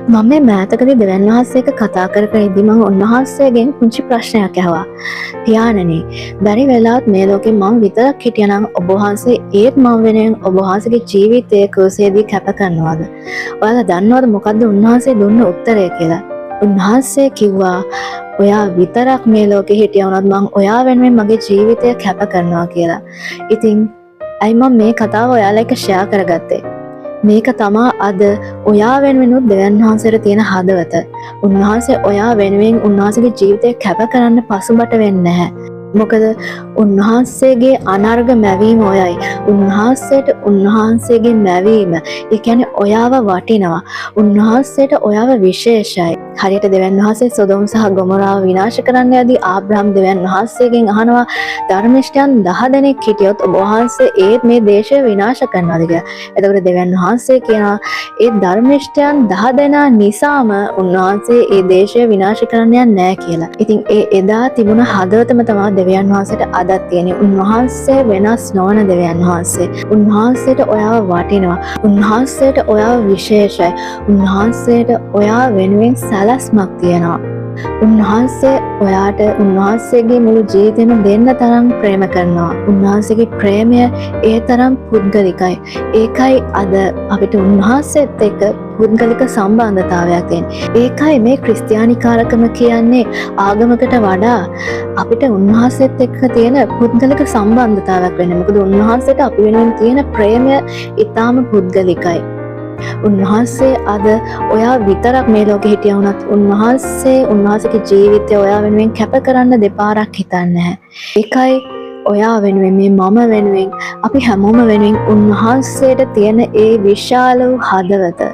මම මේ මෑතකදී දෙවියන් වහන්සේ එක්ක කතා කර කර ඉද්දි මම උන්වහන්සේගෙන් පුංචි ප්‍රශ්නයක් ඇහුවා. පියාණනි, බැරි වෙලාවත් මේ ලෝකේ මං විතරක් හිටියනම් ඔබ වහන්සේ ඒත් මං වෙනුවෙන් ඔබ වහන්සේගේ ජීවිතය ක්‍රූසයේදී කැප කරනවද? ඔයාලා දන්නවද මොකද්ද උන්වහන්සේ දුන්න උත්තරය කියලා? උන්වහන්සේ කිව්වා, ඔයා විතරක් මේ ලෝකේ හිටියා වුණත් මං ඔයා වෙනුවෙන් මගේ ජීවිතය කැප කරනවා කියලා. ඉතින් ඇයි මං මේ කතාව ඔයාලා එක්ක ෂෙයා කරගත්තේ? මේක තමා අද ඔයා වෙනුවෙනුත් දෙවියන් වහන්සේට තියෙන හදවත. උන්වහන්සේ ඔයා වෙනුවෙන් උන්වහන්සේගේ ජීවිතය කැප කරන්න පසුබට වෙන්නේ නැහැ. මොකද උන්වහන්සේගේ අනර්ග මැවීම ඔයයි. උන්වහන්සේට උන්වහන්සේගේ මැවීම, ඒ කියන්නේ ඔයාව වටිනවා. උන්වහන්සේට ඔයාව විශේෂයි. හරියට දෙවියන් වහන්සේ සොදොම් සහ ගොමොරාව විනාශ කරන්න යද්දී ආබ්‍රහම් දෙවියන් වහන්සේගෙන් අහනවා, ධර්මිෂ්ඨයන් 10 දෙනෙක් හිටියොත් ඔබ වහන්සේ ඒත් මේ දේශය විනාශ කරනවද කියලා. එතකොට දෙවියන් වහන්සේ කියනවා ඒ ධර්මිෂ්ඨයන් 10 දෙනා නිසාම උන්වහන්සේ ඒ දේශය විනාශ කරන්න යන්නේ නැහැ කියලා. ඉතින් ඒ එදා තිබුණ හදවතම තමයි දෙවියන් වහන්සේට අදත් තියෙන්නේ. උන්වහන්සේ වෙනස් නොවන දෙවියන් වහන්සේ. උන්වහන්සේට ඔයාව වටිනවා. උන්වහන්සේට ඔයාව විශේෂයි. උන්වහන්සේට ඔයා වෙනුවෙන් සැලැස්මක් තියෙනවා. උන්වහන්සේ ඔයාට උන්වහන්සේගේ මුළු ජීවිතේම දෙන්න තරම් ප්‍රේම කරනවා. උන්වහන්සේගේ ප්‍රේමය ඒ තරම් පුද්ගලිකයි. ඒකයි අද අපිට උන්වහන්සේත් එක්ක පුද්ගලික සම්බන්ධතාවයක් තියෙන්නේ. ඒකයි මේ ක්‍රිස්තියානිකාරකම කියන්නේ ආගමකට වඩා අපිට උන්වහන්සේත් එක්ක තියෙන පුද්ගලික සම්බන්ධතාවයක් වෙන්නේ. මොකද උන්වහන්සේට අපි වෙනුවෙන් තියෙන ප්‍රේමය ඉතාම පුද්ගලිකයි. උන්වහන්සේ අද ඔයා විතරක් මේ ලෝකෙ හිටියා වුණත් උන්වහන්සේ උන්වහන්සේගේ ජීවිතය ඔයා වෙනුවෙන් කැප කරන්න දෙපාරක් හිතන්නේ නැහැ. ඒකයි ඔයා වෙනුවෙන්, මේ මම වෙනුවෙන්, අපි හැමෝම වෙනුවෙන් උන්වහන්සේට තියෙන ඒ විශාල වූ හදවත.